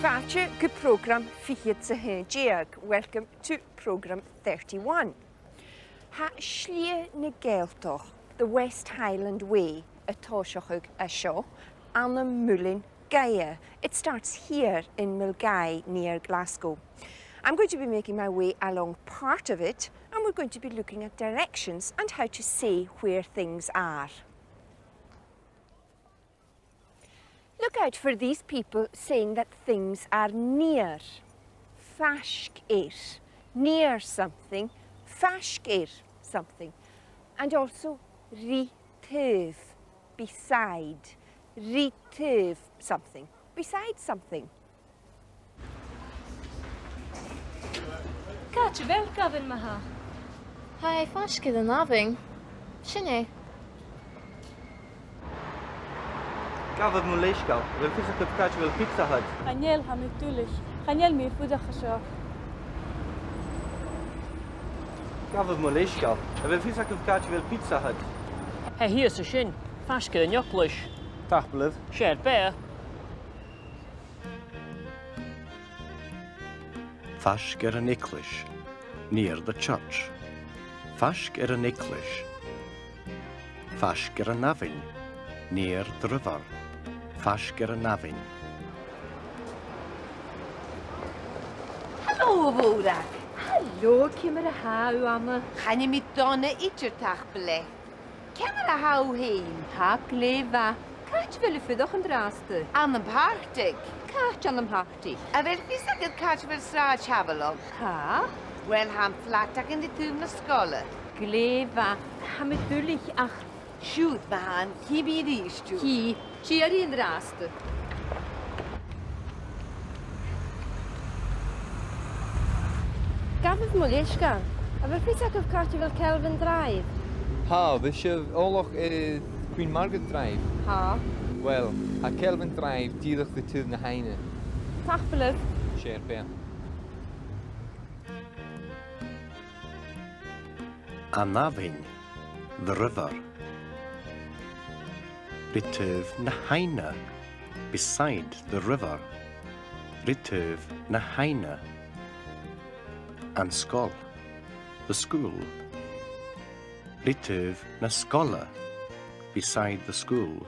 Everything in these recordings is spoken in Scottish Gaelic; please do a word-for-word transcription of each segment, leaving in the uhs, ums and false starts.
Fàilte gu prògram fichead 's a h-aon deug. Welcome to programme thirty-one. Tha Slighe na Gàidhealtachd, the West Highland Way, a' tòiseachadh an seo ann am Muileann Gaidhe. It starts here in Milngavie near Glasgow. I'm going to be making my way along part of it, and we're going to be looking at directions and how to say where things are. Look out for these people saying that things are near. Faisg air, near something, faisg air something. And also ri taobh, beside, ri taobh something, beside something. Càit a bheil, a Ghaibhidh, ma-thà? Tha e faisg air an abhainn. Sin e. A Ghaibhidh, mo leisgeul, a bheil fios agad càit a bheil Pizza Hut? Chan eil, tha mi duilich. Chan eil mi a' fuireach an seo. A Ghaibhidh, mo leisgeul, a bheil fios agad càit a bheil Pizza Hut? Tha e shìos an sin, faisg air an eaglais. Tapadh leibh. 'S e ur beatha. Faisg air an eaglais, near the church. Faisg air an eaglais. Faisg air an abhainn, near the river. Faisg air an abhainn. Halò, a Mhòrag. Halò, ciamar a tha thu, Anna? Chan eil mi dona idir, tapadh leibh. Ciamar a tha thu fhèin? Tha glè mhath. Càit a bheil thu a' fuireach an-dràsta? Ann am Partaig. Càit ann am Partaig? A bheil fios agad càit a bheil Sràid Havelock? Tha. Uill, tha am flat againn ri taobh na sgoile. Glè mhath. Tha mi duilich ach... Siuthad, ma-thà, chì mi a-rithist thu. Chì. Tìoraidh an-dràsta. A Ghaibhidh, mo leisgeul, a bheil fios agaibh càit a bheil Kelvin Drive? Tha, bheil sibh eòlach air Queen Margaret Drive? Tha. Uill, tha Kelvin Drive dìreach ri taobh na h-aibhne. Tapadh leibh. 'S e ur beatha. An abhainn, the river. Ri taobh na h-aibhne, beside the river. Ri taobh na h-aibhne. An sgoil, the school. Ri taobh na sgoile, beside the school.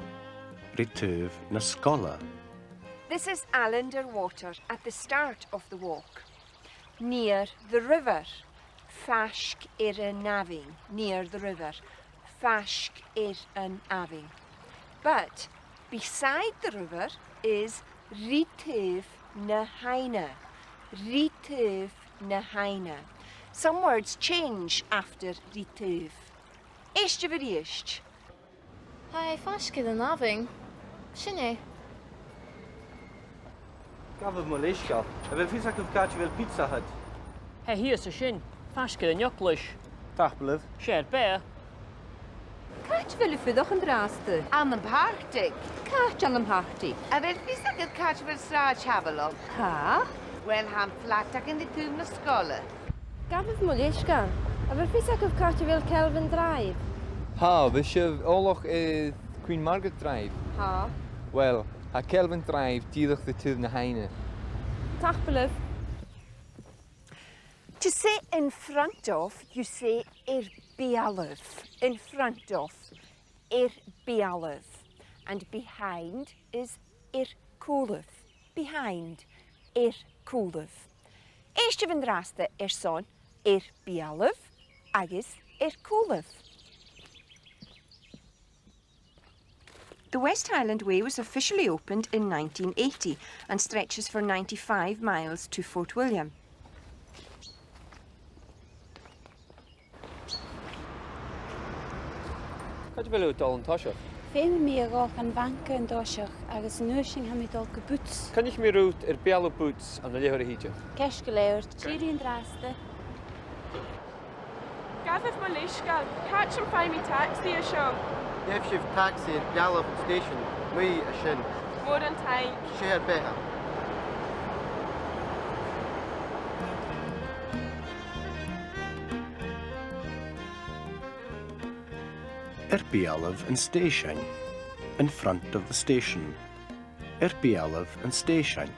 Ri taobh na sgoile. This is Allender Water at the start of the walk. Near the river. Faisg air an abhainn. Near the river. Faisg air an abhainn. But beside the river is ri taobh na h-aibhne. Ri taobh na h-aibhne. Some words change after ri taobh. Èistibh a-rithist. Tha e faisg air an abhainn. Sin e. A Ghaibhidh, mo leisgeul, a bheil fios agaibh càit a bheil Pizza Hut? Tha e shìos an sin, faisg air an eaglais. Tapadh leibh. 'S e ur beatha. Càit a bheil thu a' fuireach an-dràsta? Ann am Partaig. Càit ann am Partaig? A bheil fios agad càit a bheil Sràid Havelock? Tha. Uill, tha am flat againn ri taobh na sgoile. A Ghaibhidh, mo leisgeul, a bheil fios agaibh càit a bheil Kelvin Drive? Tha, bheil sibh eòlach air Queen Margaret Drive? Tha. Uill, tha Kelvin Drive dìreach ri taobh na h-aibhne. Tapadh leibh. To say in front of, you say air beulaibh. In front of, air beulaibh. And behind is air cùlaibh. Behind, air cùlaibh. Èistibh an-dràsta airson air beulaibh agus air cùlaibh. The West Highland Way was officially opened in nineteen eighty and stretches for ninety-five miles to Fort William. Càit a bheil thu a' dol an toiseach? Feumaidh mi a dhol dhan bhanca an toiseach agus an uair sin tha mi a' dol gu Boots. Coinnichidh mi riut air beulaibh Boots ann an leathuair a thìde. Ceart gu leòr, tìoraidh an-dràsta. A Ghaibhidh, mo leisgeul, càit am faigh mi tagsaidh an seo? Gheibh sibh tagsaidh air beulaibh an station, a-muigh an sin. Mòran taing. 'S e ur beatha. Air beulaibh an stèisein, in front of the station. Air beulaibh an stèisein.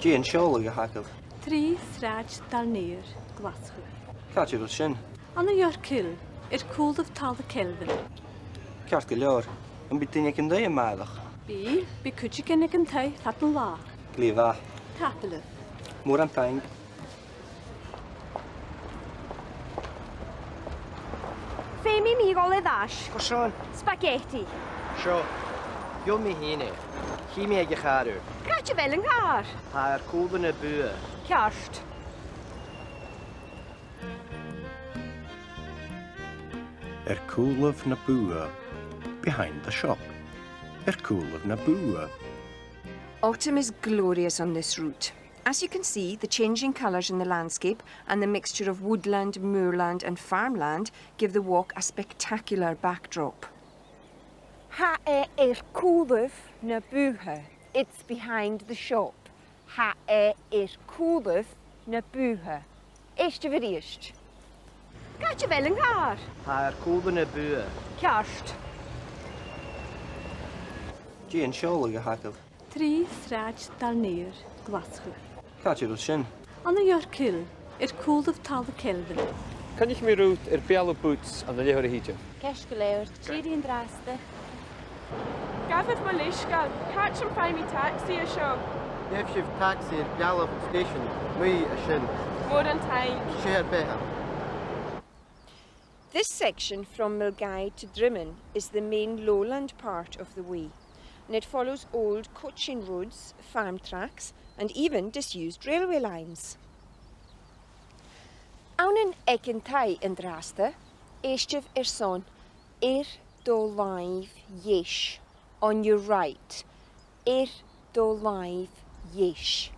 Dè an seòladh a th' agaibh? Trì Sràid Dàl Naoir, Glaschu. Càit a bheil sin? Ann an York Hill, air cùlaibh talla Kelvin. Ceart gu leòr. Am bi daoine aig an taigh a-màireach? Bidh, bidh cuideigin aig an taigh fad an latha. Glè mhath. Tapadh leibh. Mòran taing. Feumaidh mi a dhol air ais. Carson? Spaghetti. Seo. Gheibh mi fhìn e. Chì mi aig a' chàr ort. Càit a bheil an càr? Tha e air cùlaibh na bùtha. Ceart. Air cùlaibh na bùtha. Behind the shop. Air cùlaibh na bùtha. Autumn is glorious on this route. As you can see, the changing colours in the landscape and the mixture of woodland, moorland and farmland give the walk a spectacular backdrop. Tha e air cùlaibh na bùtha. It's behind the shop. Tha e air cùlaibh na bùtha. Èistibh a-rithist. Càit a bheil an càr? Tha e air cùlaibh na bùtha. Ceart. Dè an seòladh a th' agaibh? Trì Sràid Dàl Naoir, Glaschu. Càit a bheil sin? Ann an York Hill, air cùlaibh talla Kelvin. Coinnich mi riut air beulaibh Boots ann an leth-uair a thìde. Ceart gu leòr, tìoraidh an-dràsta. Gabhaibh mo leisgeul, càit am faigh mi tagsaidh an seo? Gheibh sibh tagsaidh air beulaibh an stèisein, a-muigh an sin. Mòran taing. Seo ur beatha. This section from Milngavie to Drimmen is the main lowland part of the Wye, and it follows old coaching roads, farm tracks, and even disused railway lines. Ann an Aig an Taigh an-dràsta, èistibh airson air do làimh dheis, on your right, air do làimh dheis.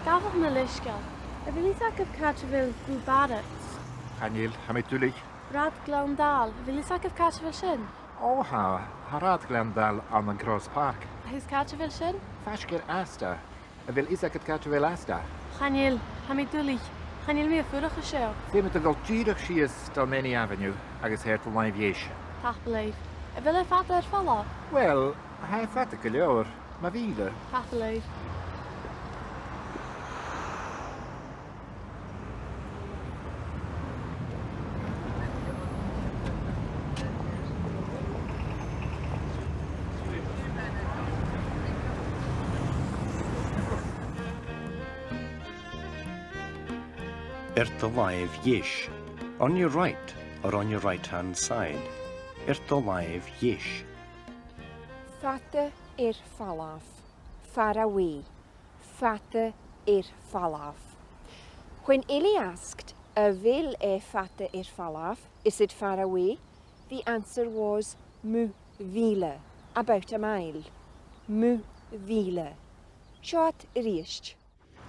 Gabhaibh mo leisgeul. A bheil fhios agaibh càit a bheil Bùth Barratt? Chan eil, tha mi duilich. Rathad Ghleann Dail, a bheil fhios agaibh càit a bheil sin? Ò, tha, tha Rathad Ghleann Dail ann an Cross Park. Agus càit a bheil sin? Faisg air Asda. A bheil fhios agad càit a bheil Asda? Chan eil, tha mi duilich. Chan eil mi a' fuireach an seo. Feumaidh tu a dhol dìreach sìos Dalmeny Avenue agus tha e air do làimh dheis. Tapadh leibh. A bheil e fada air falbh? Uill, tha e fada gu leòr. Math mhìle. Tapadh leibh. Air do làimh dheis. On your right, or on your right-hand side. Air do làimh dheis. Fada air falbh. Far away. Fada air falbh. When Eilidh asked, a bheil e fada air falbh, is it far away, the answer was mu mhìle, about a mile. Mu mhìle. Seo iad a-rithist.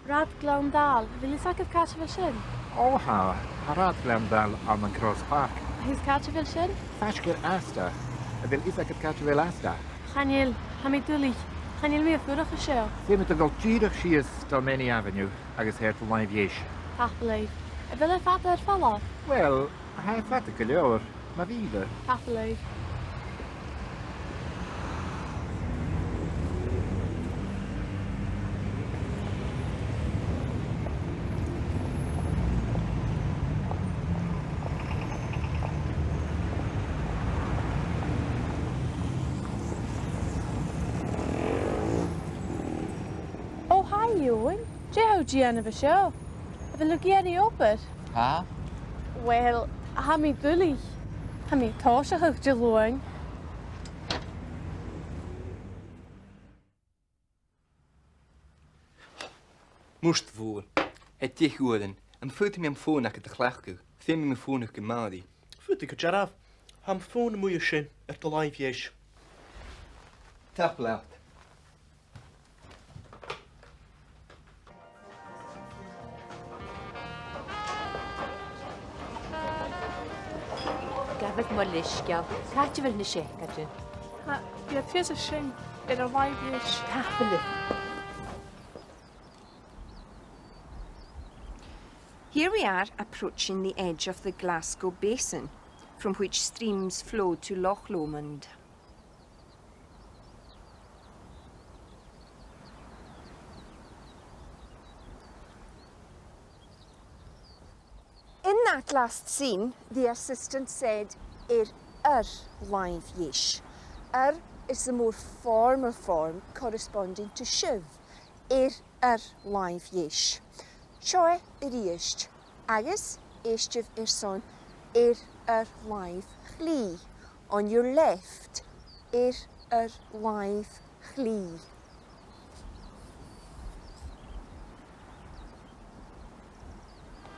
Rathad Ghleann Dail, a bheil fhios agaibh càit a bheil sin? Ò, tha, tha Rathad Ghleann Dail ann an Cross Park. Agus càit a bheil sin? Faisg air Asda. A bheil fhios agad càit a bheil Asda? Chan eil, tha mi duilich. Chan eil mi a' fuireach an seo. Feumaidh tu a dhol dìreach sìos Dalmeny Avenue agus tha e air do làimh dheis. Tapadh leibh. A bheil e fada air falbh? Uill, tha e fada gu leòr. Math mhìle. Tapadh leibh. Ò, haidh, Eòghainn. Dè tha thu a' dèanamh an seo? A bheil thu ag iarraidh obair? Tha. Uill, tha mi duilich. Tha mi a' tòiseachadh Diluain. Murt mhòr. Tha e deich uairean. Am faod mi am fòn agad a chleachdadh? Feumaidh mi fònadh gu Màiri. Faodaidh gu dearbh. Tha am fòn a-muigh an sin, air do làimh dheis. Tapadh leat. Gabhaibh mo leisgeul. Càit a bheil na seacaidean? Tha, bidh iad sìos an sin. air an làimh dheas. Tapadh leibh. Here we are approaching the edge of the Glasgow Basin, from which streams flow to Loch Lomond. In that last scene, the assistant said, "Air ur làimh dheas." "Air" is the more formal form corresponding to "sibh." "Air ur làimh dheas." Seo e a-rithist, agus èistibh airson "air ur làimh chlì", on your left, "air ur làimh chlì".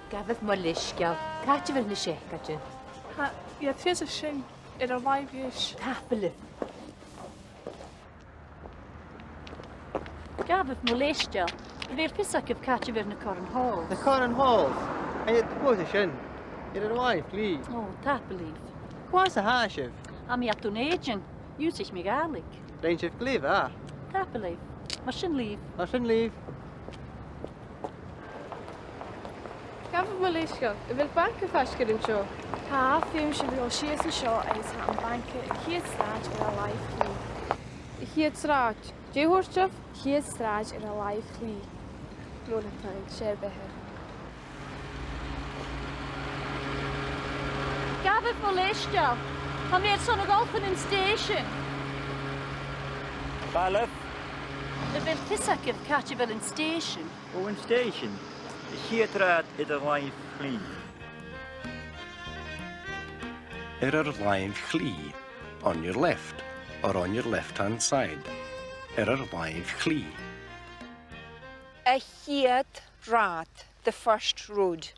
Gabhaibh mo leisgeul, càit a bheil na seacaidean? Tha iad shìos an sin, air an làimh dheas. Tapadh leibh. Gabhaibh mo leisgeul, a bheil fios agaibh càit a bheil na Curran Halls? Na Curran Halls? Tha iad shìos an sin, air an làimh chlì. Ò, tapadh leibh. Cò às a tha sibh? Tha mi à Dùn Èideann. Dh'ionnsaich mi Gàidhlig. Rinn sibh glè mhath. Tapadh leibh. Mar sin leibh. Mar sin leibh. Gabhaibh mo leisgeul, a bheil banca faisg air an seo? Tha, feumaidh sibh a dhol sìos an seo agus tha am banca a' chiad sràid air an làimh chlì. A' chiad sràid? Dè thuirt sibh? A' chiad sràid air an làimh chlì. Mòran taing, 's e ur beatha. Gabhaibh mo leisgeul, tha mi airson a dhol chun an stèisein. Math fhèin. A bheil fios agaibh càit a bheil an stèisean? Ò, an stèisean. A' chiad rathad air an làimh chlì. Air ur làimh chlì, on your left, or on your left-hand side. Air ur làimh chlì. A' chiad rathad, the first road.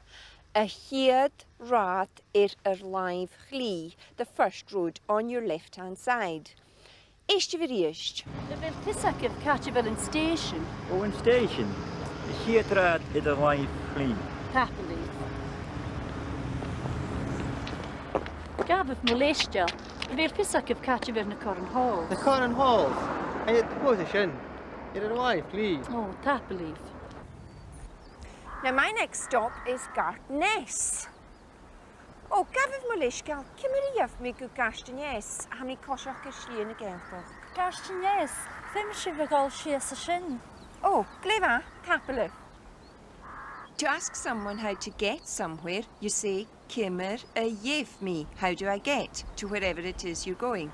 A' chiad rathad air ur làimh chlì, the first road on your left-hand side. Èistibh a-rithist. A bheil fios agaibh càit a bheil an stèisean? Ò, an stèisean. A' chiad rathad air an làimh chlì. Tapadh leibh. Gabhaibh mo leisgeul, a bheil fios agaibh càit a bheil na Curran Halls? Na Curran Halls? Tha iad shìos an sin, air an làimh chlì. Ò, tapadh leibh. Now, my next stop is Gartness. Ò, gabhaibh mo leisgeul, ciamar a gheibh mi gu Gartness? Tha mi a' coiseachd air Slighe na Gàidhealtachd. Gartness, feumaidh sibh a dhol sìos an sin. Ò, glè mhath, tapadh leibh. To ask someone how to get somewhere, you say, "Ciamar a gheibh mi?" How do I get to wherever it is you're going?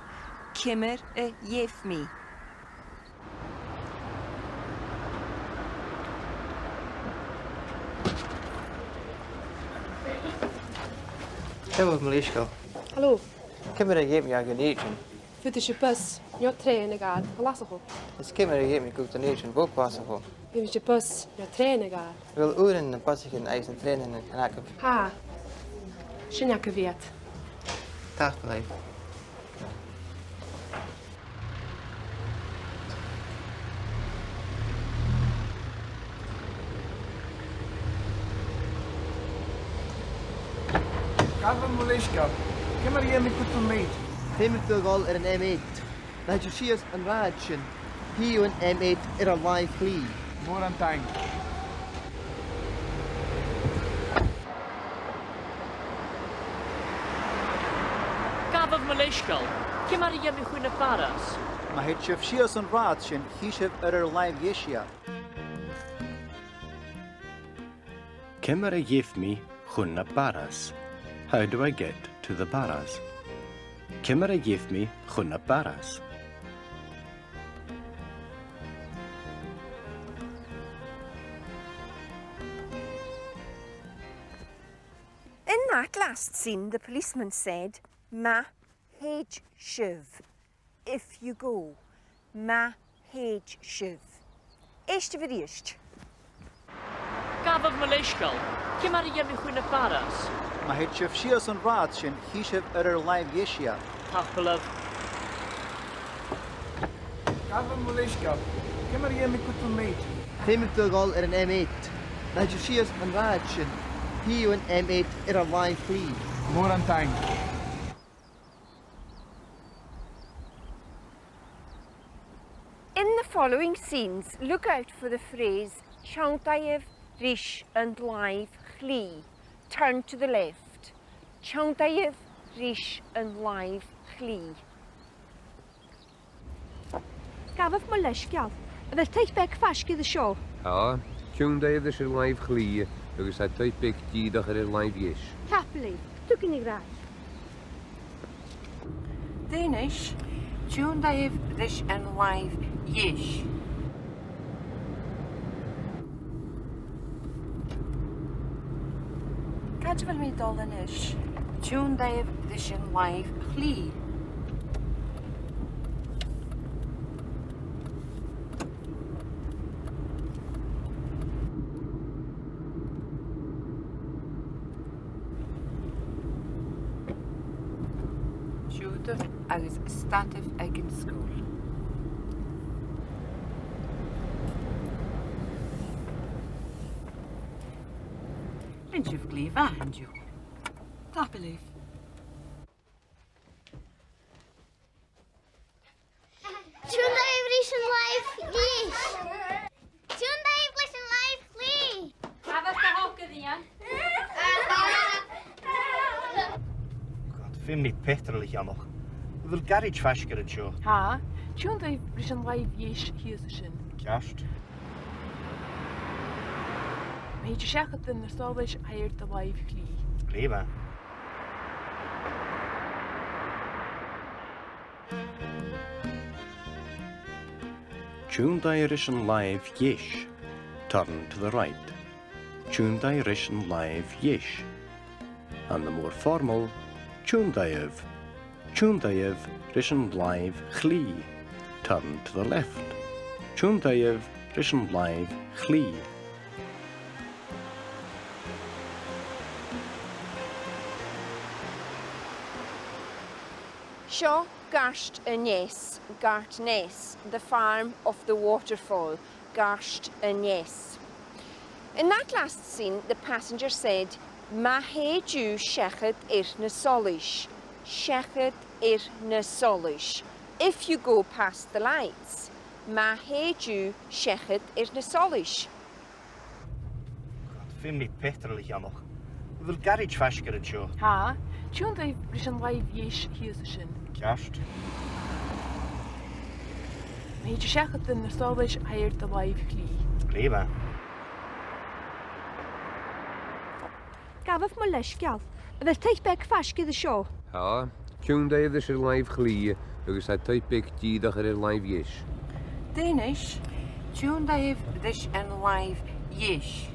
Ciamar a gheibh mi? Gabhaibh mo leisgeul. Hello. Ciamar a gheibh mi gu Dùn Èideann? Faodaidh sibh bus no trèana a ghabhail a Ghlaschu. Is ciamar a gheibh mi gu Dùn Èideann bho Ghlaschu? Faodaidh sibh bus no trèana a ghabhail. A bheil uairean nam busaichean agus nam trèanaichean agaibh? Tha. Sin agaibh iad. Tapadh leibh. Gabhaibh mo leisgeul. Ciamar a gheibh mi gu Dùn Èideann? Feumaidh tu a dhol air an M eight. Nì thu sìos an rathad sin. Chì thu an M eight air an làimh chlì. Mòran taing. Gabhaibh mo leisgeul. Ciamar a gheibh mi chun na Barras? Ma thèid sibh sìos an rathad sin, chì sibh air ur làimh dheis iad. Ciamar a gheibh mi chun na Barras? How do I get to the Barras? Ciamar a gheibh mi chun na Barras? In that last scene, the policeman said, "Ma thèid sibh," if you go. Ma thèid sibh. Èistibh a-rithist. Gabhaibh mo leisgeul. Ciamar a gheibh mi chun na Barras? Ma thèid sibh sìos an rathad sin, chì sibh air ur làimh dheis iad. Tapadh leibh. Gabhaibh mo leisgeul. Ciamar a gheibh mi gu Dùn Èideann? Feumaidh tu a dhol air an M eight. Ma thèid sibh sìos an rathad sin, chì thu an M eight air an làimh chlì. Mòran taing. following scenes, look out for the phrase "Tionndaidheibh ris an làimh chlì." Turn to the left. Tionndaidheibh ris an làimh chlì. Gabhaibh mo leisgeul. A bheil taigh beag faisg air seo? Tha. Tionndaidheibh ris an làimh chlì agus tha taigh beag dìreach air an làimh dheas. Tapadh leibh. Tiugainn air ais. Dè a-nis? Tionndaidheibh ris an làimh dheas. Càit a bheil mi a' dol a-nis? Tionndaidheibh ris an làimh chlì. Siuthadaibh agus stadaibh aig an sgoil. An sibh glè mhath an-diugh? Tapadh leibh. Tionndaidheibh ris an làimh dheas. Tionndaidheibh ris an làimh chlì. Gabhaibh do shocair, Iain. God, feumaidh mi peatrail a cheannach. A bheil garaids faisg air an seo? Tha. Tionndaidheibh ris an làimh dheas shìos an sin. Ceart. Ma thèid thu seachad air na solais, tha e air do làimh chlì. Glè mhath. Tionndaidh ris an làimh dheas. Turn to the right. Tionndaidh ris an làimh dheas. And the more formal, tionndaidheibh. Tionndaidheibh ris an làimh chlì. Turn to the left. Tionndaidheibh ris an làimh chlì. Seo Gart an Eas, Gartness, the farm of the waterfall, Gart an Eas. In that last scene, the passenger said, "Ma thèid thu seachad air na solais, seachad air na solais." If you go past the lights, ma thèid thu seachad air na solais. God, feumaidh mi peatrail a cheannach. A bheil garaids faisg air an seo? Tha. Tionndaidh ris an làimh dheas shìos an sin. Ceart. Ma thèid thu seachad air na solais, tha e air do làimh chlì. Glè mhath. Gabhaibh mo leisgeul. A bheil taigh beag faisg air seo? Tha. Tionndaidh ris an làimh chlì agus tha taigh beag dìreach air an làimh dheas. Dè a-nis? Tionndaidh ris an làimh dheas.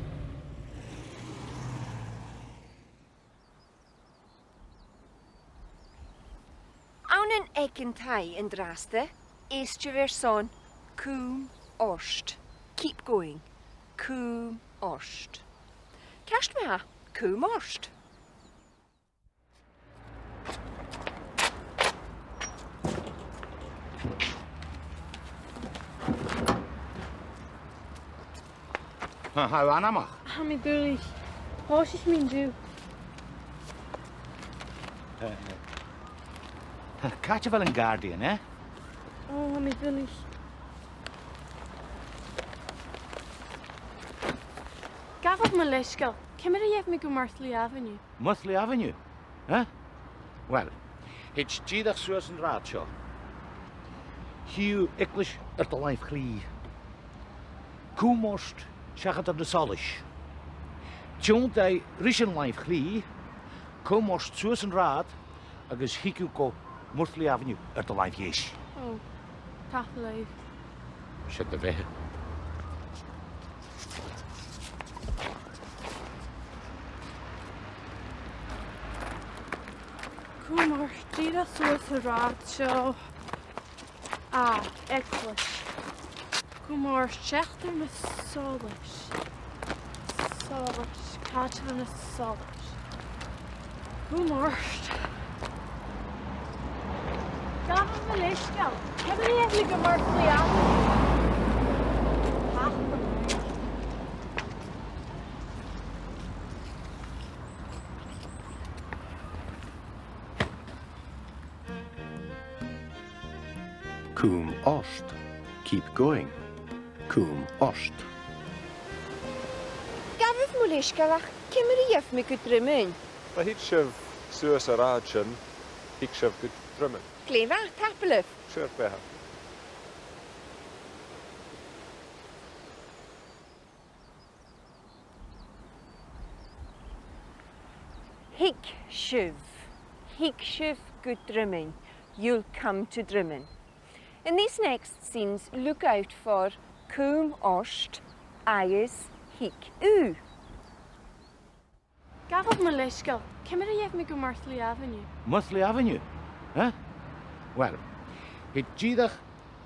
Ann an Eagan Taigh an-dràsta, èistibh airson cùm ort. Keep going. Cùm ort. Ceart ma-thà, cùm ort. Tha, tha thu anmoch. Tha mi duilich. Thòisich mi an-diugh. Eh, eh. Càit a bheil an gàirdean, eh? Ò, tha mi duilich. Gabhaibh mo leisgeul. Ciamar a gheibh mi gu Mursley Avenue? Mursley Avenue? Eh? Uill, thèid dìreach suas an rathad seo. Chì thu eaglais air do làimh chlì. Cùm ort seachad air na solais. Tionndaidh ris an làimh chlì, cùm ort suas an rathad, agus thig thu gu Mursley Avenue air do làimh dheas. Ò, tapadh leibh. Sin do bheatha. Cùm ort dìreach suas an rathad seo. Ah, eaglais. Cùm ort seachad air na solais. Solais, càit a bheil na solais? Cùm ort. Gabhaibh mo leisgeul. Ciamar a gheibh mi gu Mursley Avenue? Tapadh leibh. Cùm ort. Keep going. cùm ort. Gabhaibh mo leisgeul, ach ciamar a gheibh mi gu Druiminn? Ma thig sibh suas an rathad sin, thig sibh gu Druiminn. Glè mhath, tapadh leibh. 'S e ur beatha. Thig sibh, thig sibh gu Druiminn. You'll come to Druiminn. In these next scenes, look out for cùm ort agus thig thu. Gabhaibh mo leisgeul, ciamar a gheibh mi gu Murtley Avenue? Murtley Avenue? Eh? Uill, thig dìreach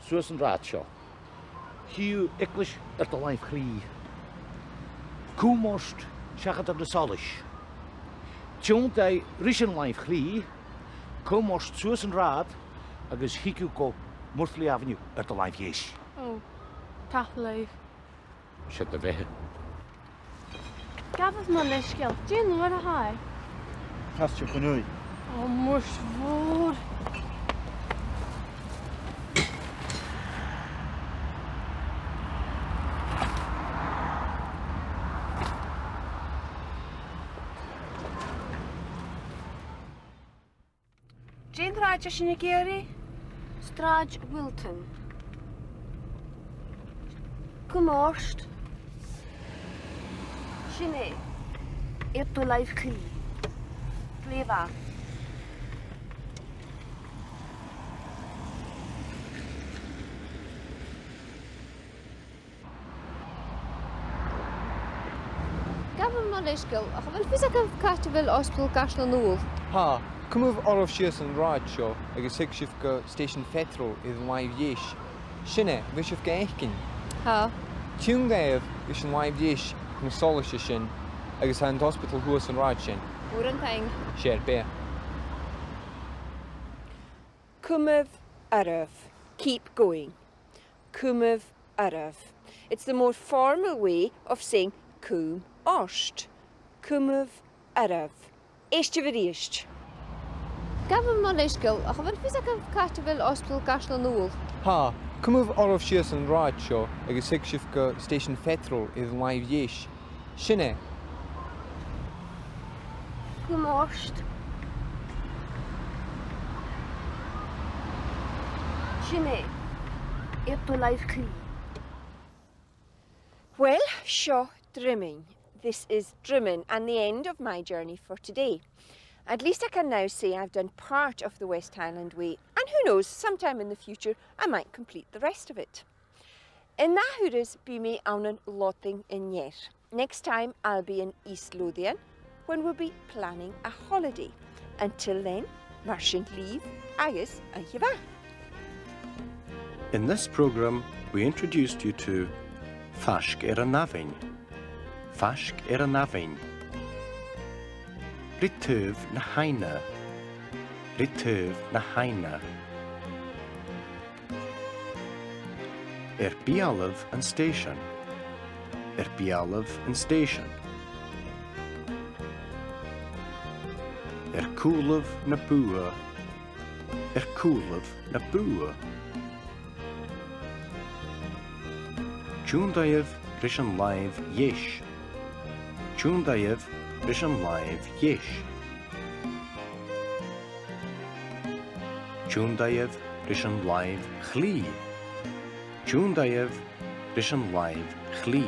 suas an rathad seo. Chì thu eaglais air do làimh chlì. Cùm ort seachad air na solais. Tionndaidh ris an làimh chlì, cùm ort suas an rathad agus thig thu gu Murtley Avenue air do làimh dheis. Ò, tapadh leibh. 'S e do bheatha. Gabhaibh mo leisgeul, dè an uair a tha e? Cairteal chun naoi. Ò, mo mhurt mhòr. Dè an t-sràid a tha sinn ag iarraidh? Sràid Wilton. Cùm ort. Sin e. Air do làimh chlì. Glè mhath. Gabhaibh mo leisgeul, ach a bheil fios agaibh càit a bheil Ospadal Chaislean Nuadh? Tha, cumaibh oirbh sìos an rathad seo agus thig sibh gu stèisean pheatrol air an làimh dheis. Sin e, bheil sibh ga fhaicinn? Tha. Tionndaidh ris an làimh dheis na solais sin agus tha an t-ospadal shuas an rathad sin. Mòran taing. 'S e ur beatha. Cumaibh oirbh. Keep going. Cumaibh oirbh. It's the more formal way of saying cùm ort. Cumaibh oirbh. Èistibh a-rithist. Gabhaibh mo leisgeul, ach a bheil fios agaibh càit a bheil Ospadal Chaislean Nuadh? Tha, cumaibh oirbh sìos an rathad seo agus thig sibh gu stèisean pheatrol air an làimh dheis. Sin e. Cùm ort. Sin e. Air do làimh chlì. Well, seo Druiminn. This is Druiminn and the end of my journey for today. At least I can now say I've done part of the West Highland Way, and who knows, sometime in the future I might complete the rest of it. An ath thuras bidh mi ann an Lodainn an Ear. Next time I'll be in East Lothian when we'll be planning a holiday. Until then, mar sin leibh agus oidhche mhath. In this programme, we introduced you to Faisg air an Abhainn. Faisg air an Abhainn. Ri taobh na h-aibhne. Ri taobh na h-aibhne. Air beulaibh an stèisein. Air beulaibh an stèisein. Air cùlaibh na bùtha. Air cùlaibh na bùtha. Tionndaidh ris an làimh dheis. Tionndaidh ris an làimh dheis. Tionndaidh ris an làimh chlì. Tionndaidh ris an làimh chlì.